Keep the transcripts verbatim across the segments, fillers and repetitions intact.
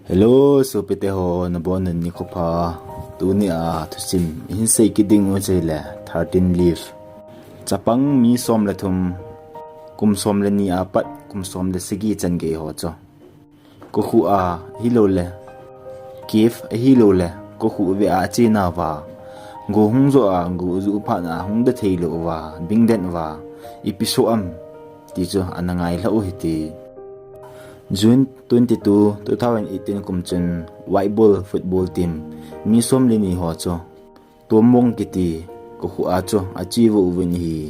Hello, sopite ho, nabonun nikho pha. Tunia thusim ihin sei kit ding u chu ahile thirteen leaf. Chapang mi som le thum, kum som le ni apat kum som le sagi chan gei ho chu, kokhuh a ahiloule cave ahiloule kokhuh veh a achenauva, go hung joh a, go juh phatna hung de theilou uva, bingden uva, ipi soh am ti chu ana ngailhah u hite. June twenty-two, two thousand eighteen kum chun White Bull football team mi som le ni ho chu Tuambong kiti kokhuh a chu ache uvin ahi.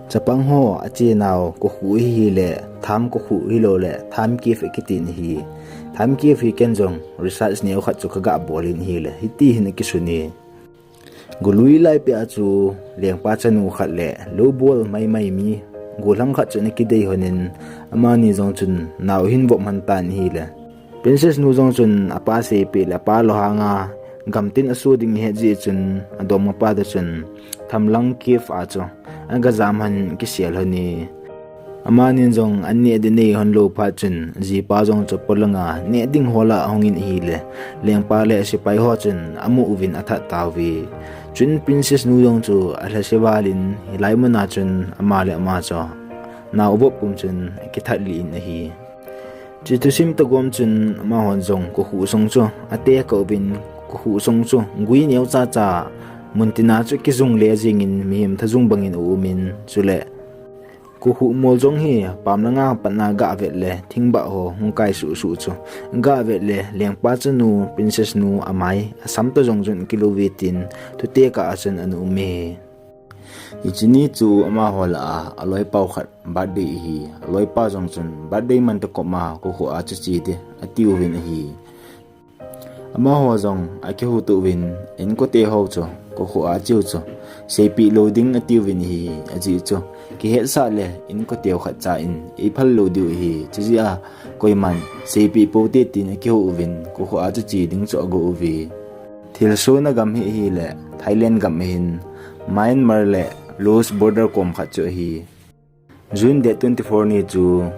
Chapang ho achenau kokhuh hi hile Tham kokhuh ahiloule Tham Cave akitin ahi. Tham Cave hi ken jong research neo khat chu kaga bol in ahile hiti hin akisun e. Golui laipeh a chu lengpa chanu khat le loubol maimai mi gollhang khat chu ana kidei lhonin, amani jong chun nao ahin vop lhon tan ahile, Princess nu jong chun apa seipeh le apa lunghanga gamtin aso ding ahet jeh chun adongmapa toh chun Thamlang Cave a chu aga jam lhonin akisel lhon e. Amanin jong an neh ding nei lhon lou phat chun ajipa jong chu polanga neh ding hol a ahungin ahile, lengpa le sepai ho chun amu uvin athat tauve. Chun Princess nu jong chu alhase valin hilai muna chun ama le ama chu nao avop kum chun akithat lih in ahi. Hiche thusim toh gom chun amahon jong kokhuh sung chu ateh kah uvin, kokhuh sung chu gui neocha cha, muntina chu kijung le jengin mihem thajung bangin aumin, chule kokhuh mol jong hi pam langa patna gavet le thingbah ho hung kai suhsuh chu, gavet le lengpa chanu Princess nu amai asam toh jong chun akilouve tin thuteh kah a chun ana um e. Hiche ni chu amaho lah a aloipau khat birthday ahi. Aloipa jong chun birthday man tah koma kokhuh a chu che ding atiuvin ahi. Amaho jong akihouto uvin, inkote ho chu kokhuh a cheu chu seipeh lou ding atiuvin ahi. Ajeh chu kihetsah le inkoteu khatcha in eiphal lou diu ahi, chujeh a koiman seipeh poute tin akihou uvin kokhuh a chu che ding chu ago uve. Thilsohna gam hi ahile Thailand gam ahin, Myanmar le Laos border kom khat chu ahi. June date twenty-four ni chu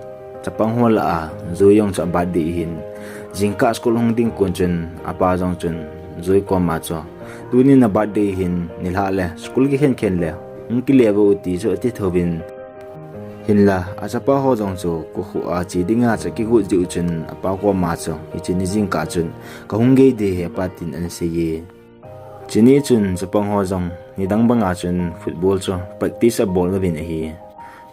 chapang ho lah a Joy jong chu abirthday ahin, jingkah school hung ding kon chun apa jong chun Joy koma chu, tuni nabirthday ahin, nilhah le school kikhen khen le hung kile vo ti chu ati thouvin, hinla achapa ho jong chu kokhuh a che dinga chu akigot jeh u chun apa koma chu hiche ni jingkah chun kahung gei ding ahi apa tin ana seiye. Hiche ni chun chapang ho jong nidang banga chun football chu practice abol uvin ahi.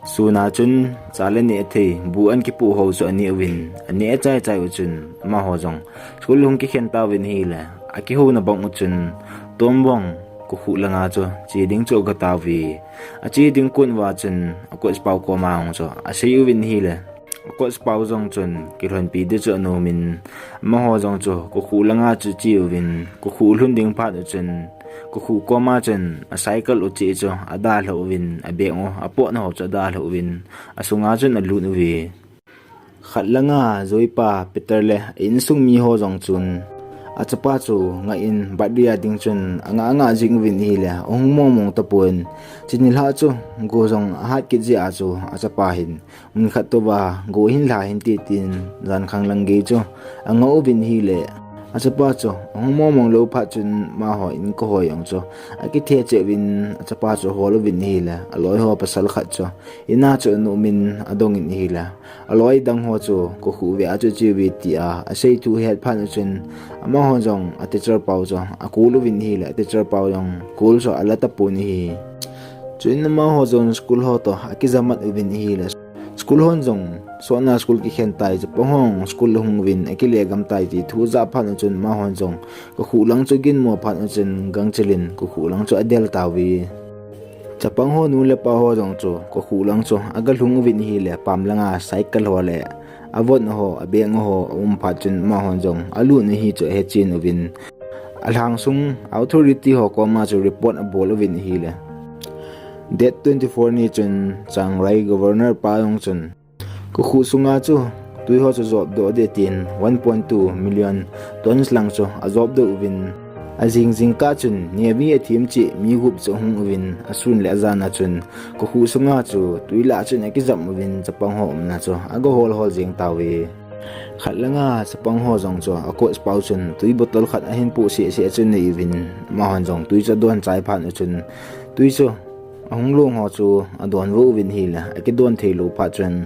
Suna chun cha le neh thei bu ana kipoh ho chu aneh uvin, aneh chai chai u chun amaho jong school hung kikhen tauvin ahile, akihouna bang u chun Tuambong kokhuh langa chu che ding chu ago tauve. Ache ding kon uva chun acoach pau koma hung chu asei uvin ahile, acoach pau jong chun kilhonpi ding chu anomin, amaho jong chu kokhuh langa chu che uvin, kokhuh lhun ding phat u chun kokhuh koma chun acycle u cheh chu adalhah uvin, abag u apotna ho chu adalhah uvin, asunga chun alut uve. Khat langa Joy pa Peter le insung mi ho jong chun achapa chu ngah in birthday a ding chun angah angah jing uvin ahile, ahung mong mong tapon, hiche nilhah chu go jong ahat kit jeh a chu achapa hin mun khat touva go hin lha hinte tin jankhang lang gei chu angah uvin ahile, achapa chu ahung mong mong lou phat chun amaho inko ho jong chu akithe cheh uvin achapa chu ahol uvin ahile, aloi ho pasal khat chu ina chu ana umin adongin ahile, aloi dang ho chu kokhuh veh a chu che uve tia asei thu ahet phat u chun amaho jong ateacher pau chu acall uvin ahile, ateacher pau jong call chu ala tapon ahi. Chuin amaho jong school ho toh akijamat uvin ahile, school hon jong sotna school kikhen tai, chapang hon school ahung uvin akile gam tai ti thu ajah phat u chun amahon jong kokhuh lang chu aginmo phat u chun gangchel in kokhuh lang chu adel tauve. Chapang ho nu le pa ho jong chu kokhuh lang chu aga lhung uvin ahile, pam langa cycle ho le avon ho, abag ho aum phat chun amahon jong alutna hi chu ahechen uvin, alhangsung authority ho koma chu report abol uvin ahile, date twenty-four ni chun Chiang Rai governor pa jong chun kokhuh sunga chu twi ho chu jopdoh ding tin one point two million tons lang chu ajopdoh uvin, ajing jingkah chun Navy a them cheh mi gup chu ahung uvin, asun le ajan a chun kokhuh sunga chu twi lah chun akijam uvin, chapang ho umna chu aga hol hol jeng tauve. Khat langa chapang ho jong chu a coach pau chun tui bottle khat ahin pu seh seh chu nei uvin, amahon jong tui chu adon chai phat u chun tui chu ahung long ho chu adon vo uvin ahile, akidon thei lou phat chun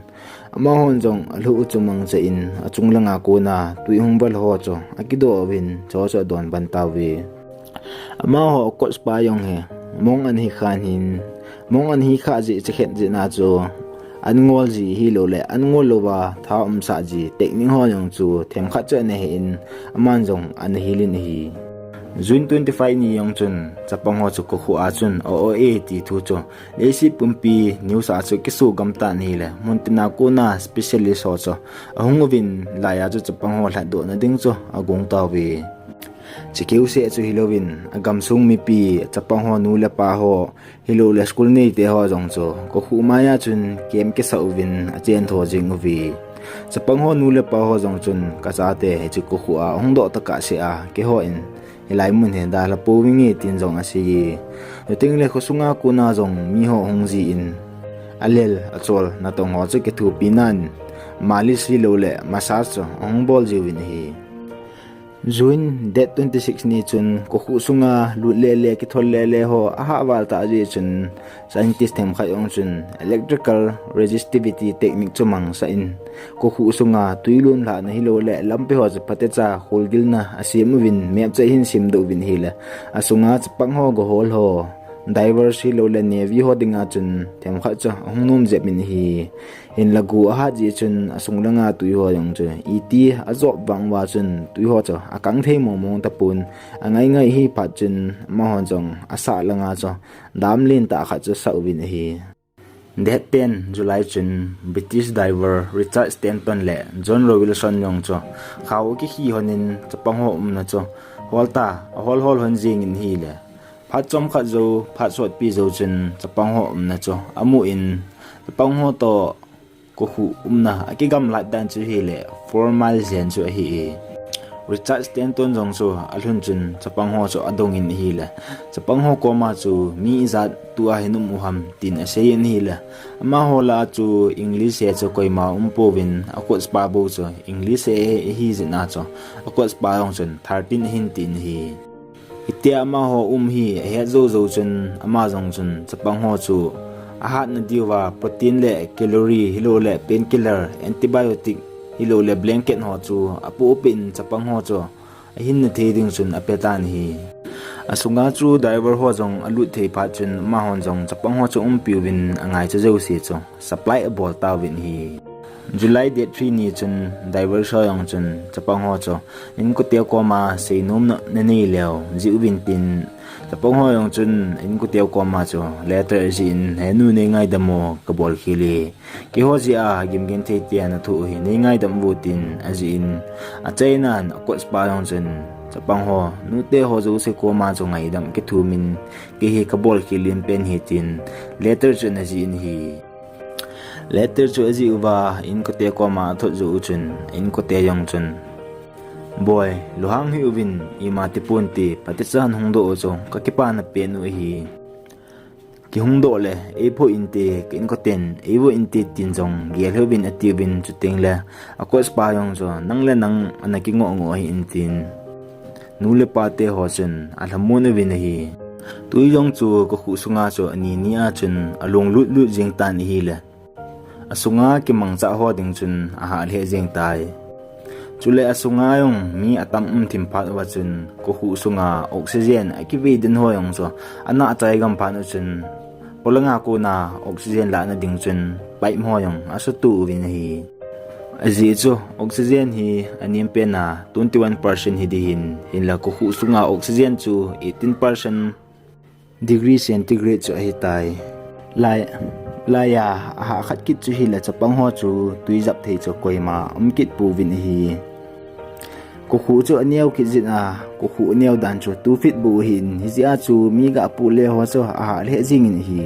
amahon jong alhu u chu mangcha in achung langa kona tui hung val ho chu akidoh uvin, chu chu adon ban tauve. Amaho coach pa jong hi mong an hi khan hin, mong an hi kha ji chakhet ji na chu an ngol ji hilou le an ngol louva tha umsah ji technique ho jong chu themkhat chu ana he in, aman jong ana hilin ahi. June twenty-five ni jong chun chapang ho chu kokhuh a chun O O A ti thu chu leiset pumpi news a chu kisu gam tan ahile, mun tina kona specialist ho chu ahung uvin, laiya chu chapang ho lhatdoh na ding chu agong tauve. Chukeu seh chu hilouvin, agamsung mipi, chapang ho nu le pa ho, hilou le school neite ho jong chu kokhuh maiya chun camp kisah uvin achen tho jing uve. Chapang ho nu le pa ho jong chun, kachate, hiche kokhuh a hung doh tokah seh a, keiho in hilai mun hi dalha pou vinge, tin jong asei e. Chuteng le khosunga kona jong mi ho hung ji in, alel achol natong ho chu kithopi nan, malis hilou le massage chu ahung bol jiuvin ahi. June date twenty-six ni chun kokhuh sunga lut lele, kithol lele ho ahah val tah jeh chun scientist themkhat jong chun electrical resistivity technique chu mangsah in, kokhuh sunga tui lon lhahna hilou le lampi ho chu phatecha kholgilna asem uvin, map chu ahin semdoh uvin ahile, asunga chapang ho, gohol ho, divers hilou le navy ho dinga chun themkhat chu ahung nom jep in ahi. Hinla go ahat jeh chun asung langa tui ho jong chu iti ajop vang uva chun tui ho chu akang thei mong mong tapon, angai ngai hi phat chun amahon jong asah langa chu dam lentah khat chu sah uvin ahi. Date ten July chun British diver Richard Stanton le John Rowe Wilson jong chu khao akikhi lhonin chapang ho umna chu hol ta, ahol hol lhon jingin ahile, phat chomkhat jou, phat sotpi jou chun chapang ho umna chu amu in, chapang ho toh kokhuh umna akigamlat dan chu hile four miles jen chu ahi e. Richard Stanton jong chu alhun chun chapang ho chu adongin ahile, chapang ho koma chu mi ijat tua hin um u ham tin aseiyin ahile, amaho lah a chu English he chu koima umpouvin, a coach pa bou chu English he ahi jeh a chu a coach pa jong chun thirteen ahin tin ahi. Hitia amaho um hi ahet jou jou chun, ama jong chun chapang ho chu ahatna diuva protein le calorie hilou le painkiller, antibiotic hilou le blanket ho chu apoh peh in, chapang ho chu ahinna thei ding chun apetan ahi. Asunga chu diver ho jong alut thei phat chun, amahon jong chapang ho chu umpiuvin, angaicha jouse chu supply abol tauvin ahi. July date three ni chun diver ho jong chun chapang ho chu inkote koma seinomna nanei leu jih uvin tin, chapang ho jong chun inkote koma chu letter ajih in, he nu, neingaidam o, kabol khel e. Keiho jeh a gimgenthei tia nathoh u hi neingaidam uvo, tin ajih in, achainan a coach pa jong chun chapang ho, nute ho jouse koma chu ngaidam kithumin, kei hi kabol khel in pen ahi, tin letter chu ana jih in ahi. Letter chu ajih uva inkote koma athot jou u chun, inkote jong chun, Boi, lunghang hih uvin, ima tipon te, phatecha hung doh u chu kakipana pen u ahi. Kihung doh le eiphoh inte, ka inkoten eivoh inte, tin jong gel hih uvin atiuvin, chuteng le a coach pa jong chu nang le nang ana kingoh ngoh hih in tin, nu le pa te ho chun alhamon uvin ahi. Tui jong chu kokhuh sunga chu ani ni a chun along lut lut jeng tan ahile, asunga kimangcha ho ding chun ahah lheh jeng tai. Chule asunga jong mi atam um thim phat uva chun, kokhuh sunga oxygen akivei den ho jong chu anah chai gam phat u chun, polanga kona oxygen lahna ding chun pipe ho jong asutu uvin ahi. Ajeh chu oxygen hi anem pen a twenty one percent hi ding ahin, hinla kokhuh sunga oxygen chu eighteen percent degree centigrade chu ahitai. Lai, laiya ahah khat kit chu hile chapang ho chu tui jap thei chu koima um kit pouvin ahi. Kokhuh chu aneo kit jeh a, kokhuh aneo dan chu two feet bou ahin, hijeh a chu mi ga poh le ho chu ahah lheh jengin ahi.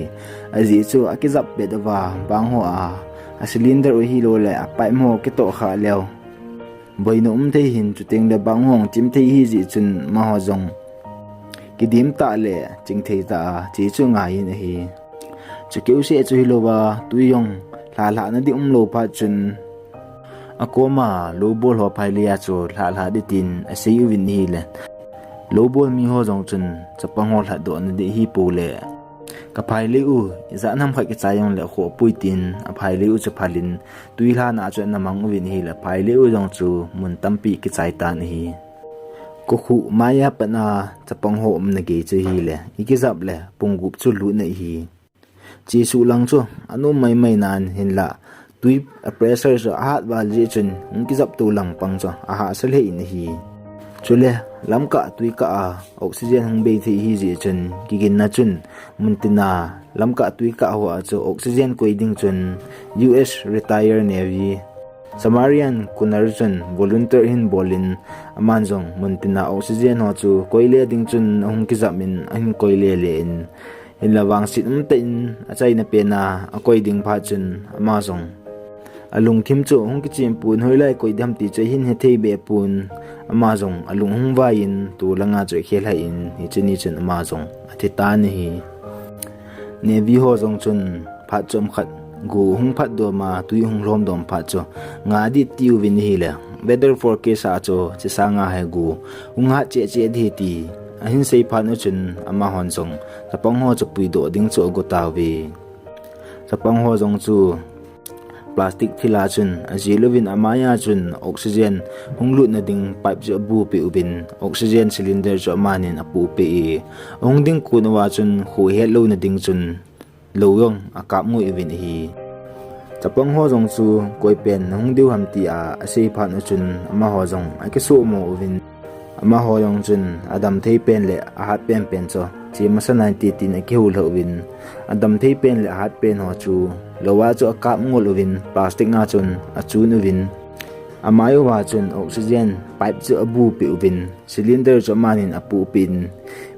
Ajeh chu akijap pet uva, bang ho a, a cylinder u hilou le a pipe ho kitoh khah leu boina um thei ahin, chuteng le bang ho chim thei ahi jeh chun amaho jong kidim tah le ching thei tah a che chu angaiyin ahi. Chukeu seh chu hilouva, tui jong lha lhahna ding umlou phat chun, Akoma loubol ho phailei a chu lhah lhah ding tin asei uvin ahile, loubol mi ho jong chun chapang ho lhatdoh na ding hi pole, ka phailei u ijat ham khat kichai jongle khoh poi tin aphailei u chu phalin, twi lhana chu ana mang uvin ahile, phailei u jong chu mun tampi kichai tan ahi. Kokhuh maiya pat a chapang ho umna gei chu ahile, ikijap le pung gup chu lut na ahi. Chesuh lang chu anom maimai nan hinla, twi a pressure chu ahat val jeh chun hung kijap tou lang pang chu ahahsa lheh in ahi. Chule lamkah twi kah a oxygen hung bei thei ahi jeh chun, kiginna chun muntina lamkah twi kah ho a chu oxygen koi ding chun U S retire Navy Samarian Cunard chun volunteer ahin bolin, aman jong muntina oxygen ho chu koile ding chun ahung kijap in ahin koile le in, hinla vangset umtah in achaina pen a akoi ding phat chun ama jong alungthim chu hung kichim pon, hoilai koi ding ham ti chu ahin hethei be pon, ama jong alung hung vai in tu langa chu akhelhai in, hiche ni chun ama jong athi tan ahi. Navy ho jong chun phat chomkhat gu hung phat dom a, twi hung lhom dom phat chu nga ding atiuvin ahile, weather forecast a chu hiche sanga hi gu hung hat cheh cheh ding ti ahin sei phat u chun, amahon jong chapang ho chu puidoh ding chu ago tauve. Chapang ho jong chu plastic thil a chun ajil uvin, amaiya chun oxygen hung lutna ding pipe chu abu peh uvin, oxygen cylinder chu amanin apoh peh e, ahung ding kon uva chun khuh het louna ding chun lou jong akap ngoi uvin ahi. Chapang ho jong chu koi pen nahung diu ham tia asei phat u chun, amaho jong akisuhmo uvin, amaho jong chun adam thei pen le ahat pen pen chu che masa nante tin akihou lha uvin, adam thei pen le ahat pen ho chu lou a chu akap ngol uvin, plastic a chun achun uvin, amai uva chun oxygen pipe chu abu peh uvin, cylinder chu amanin apoh peh in,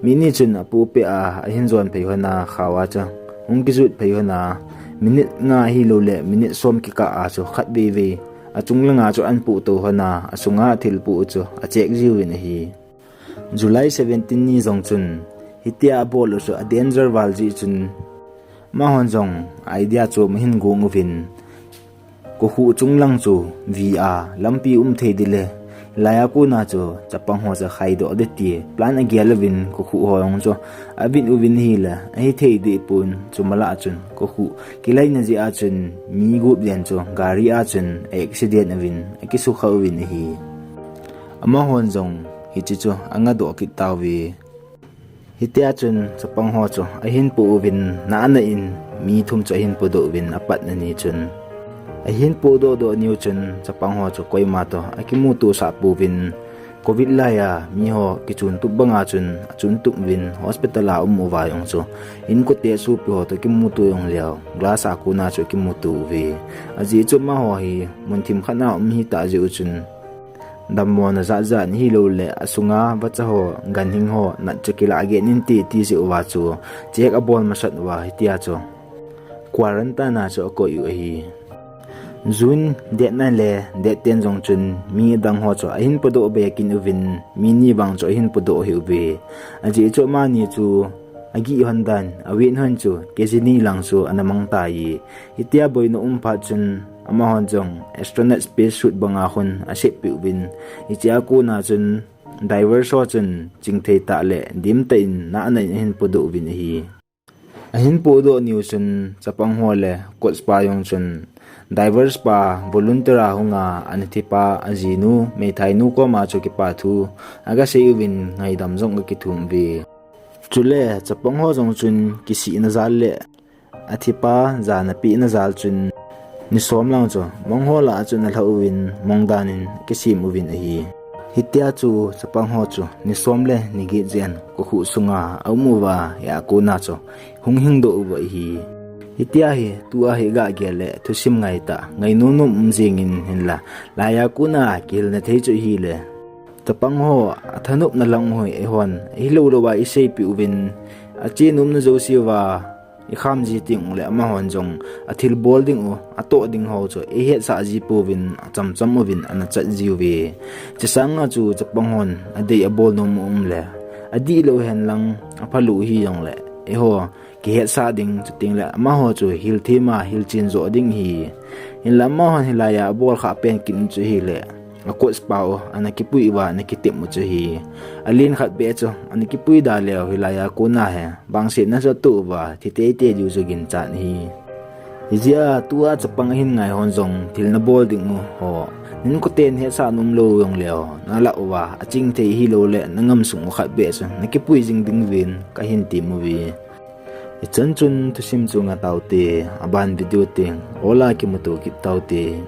mi ni chun apoh peh a ahin jon phei hon a khao a chu hung kijut phei hon a, minute nga hilou le minute som kikah a chu khatvei vei achung langa chu ahin poh tou hon a, asunga thil poh u chu acheck jiuvin ahi. July seventeen ni jong chun hitia abol u chu a danger val jeh chun, amahon jong idea chu ahin gong uvin, kokhuh chung lang chu vi a lampi um thei ding le, laiya kona chu chapang ho chu khaidoh ding ti plan agel uvin, kokhuh ho jong chu avin uvin ahile, ahithei deh pon, chuma lah a chun kokhuh kilaina jeh a chun mi gup jen chu gari a chun a accident uvin akisukha uvin ahi. Amahon jong hiche chu angadoh kit tauve. Hitia chun chapang ho chu ahin poh uvin, nana in mi thum chu ahin podoh uvin, apatna ni chun. Ahin podoh doh niu chun chapang ho chu koima toh akimuto sah pouvin, covid laiya miho kichun tup banga chun achun tup uvin, hospital a um uva jong chu inkote sopi ho toh kimuto jong leu, glass a kona chu kimuto uve. Ajeh chu amaho hi mun thim khat a um ahitah jeh u chun, dammona jat jat ahilou le asunga vacha ho, ganhing ho nat chu kilah geh inte ti jeh uva chu check abol masat uva hitia chu quarantine a chu akoi u ahi. June date nine le date ten jong chun mi adang ho chu ahin podoh be kit uvin, mi ni vang chu ahin podoh hih uve. Ajeh chu amani chu agih hon dan, a weight hon chu K G ni lang chu ana mang tai. Hitia boina um phat chun amahon jong astronaut space suit banga hon asep peh uvin, hichea kona chun divers ho chun chingthei tah le dimtah in nana in ahin podoh uvin ahi. Ahin podoh niu chun chapang ho le coach pa jong chun divers pa volunteer a hunga ana thipa ajinu meithainu koma chu kipa thu agasei uvin ngaidam jong akithum uve. Chule chapang ho jong chun kisihna jal le athipa jana pehna jal chun ni som lang chu mong ho lah a chun alha uvin mong dan in akisem uvin ahi. Hitia chu chapang ho chu ni som le ni get jen kokhuh sunga aum uva, hia kona chu hung hingdoh uva ahi. Hitia hi tua hi gah gel le thusim ngai tah, ngainom nom um jeng in hinla, laiya kona kihilna thei chu ahile, chapang ho athanopna lang u hi eihon ahilou louva iseipeh uvin, achenomna jouse uva ikham ji teng uleh amahon jong athilbol ding u, atoh ding ho chu eihetsah ji pouvin achamcham uvin ana chat jiuve. Chusanga chu chapang hon adei abol nom u um le, adihlou hen lang aphalou hijongle eiho kihetsah ding, chuteng le amaho chu hilthim a hilchen joh ding ahi. Hinla amahon hilai a abol khah pen kit u chu ahile, a coach pa u ana kipui uva ana kitep u chu ahi. Alen khat beh chu ana kipui da leu hilai a kona hi vangsetna chu atoh uva thi teitei diu chu ginchat ahi. Hijeh a tua chapang ahin ngai hon jong thil nabol ding u ho, ninkho ten hetsah nom lou jong leu, nalah uva aching thei ahilou le nangam sung u khat beh chu nakipui jing ding uvin kahin tem uve. Hichan chun thusim chu ngah taute, aban video teng ola kimuto kit taute.